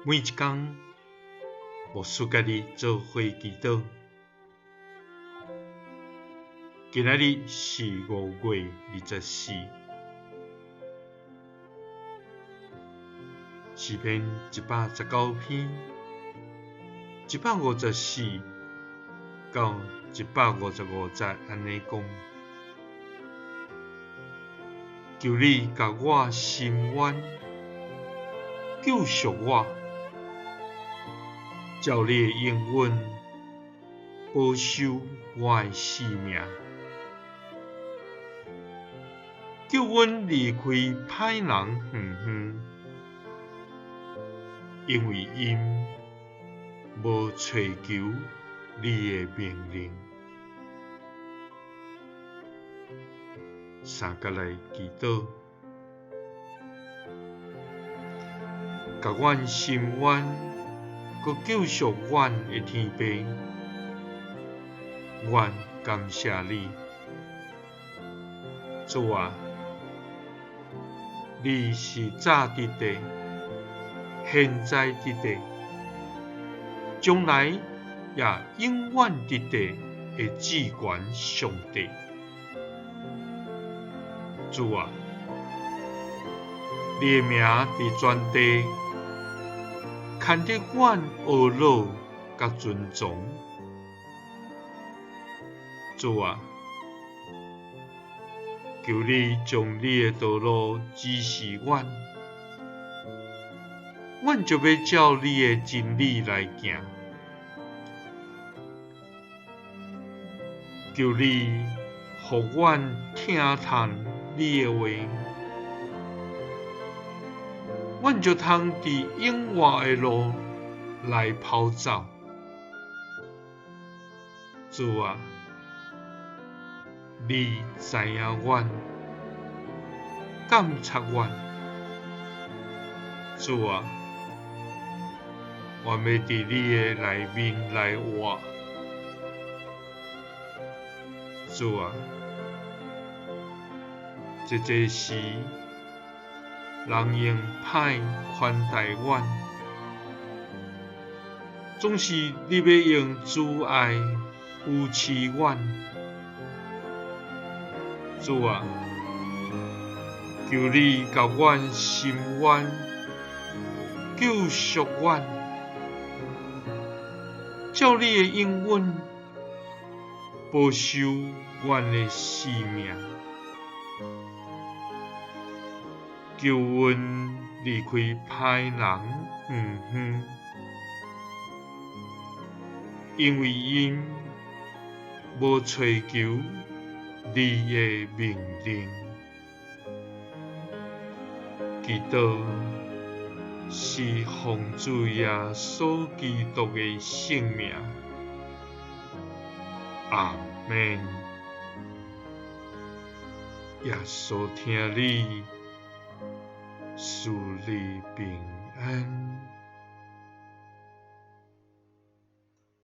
每一工，牧師佮你做伙祈禱。今仔日是5月24，詩篇119篇154到155節按呢講：求你共我伸冤，救贖我，照你的應允保守我的性命，救阮離開歹人遠遠，因為𪜶無揣求你的命令。三佮來祈禱，共阮伸冤，閣救贖阮的天父，阮感謝你，主啊，你是早佇的，現在佇的，將來也永遠佇的的至懸上帝。主啊，你的名佇全地，牽得阮懊惱佮尊崇。主啊，求你將你的道路指示阮，阮就欲照你的真理來行。求你予阮聽趁你的話，阮就通佇永活的路來跑走。主啊，你知影阮，監察阮。主啊，我欲佇你的內面來活。主啊，濟濟時，人用歹寬待阮，總是你欲用慈愛扶持阮。主啊，求你共阮伸冤，救贖阮，照你的應允保守阮的性命，救阮離開歹人遠遠，因為𪜶無揣求你的命令。祈禱是奉主耶穌基督的聖名。阿們。耶穌疼你，賜你平安。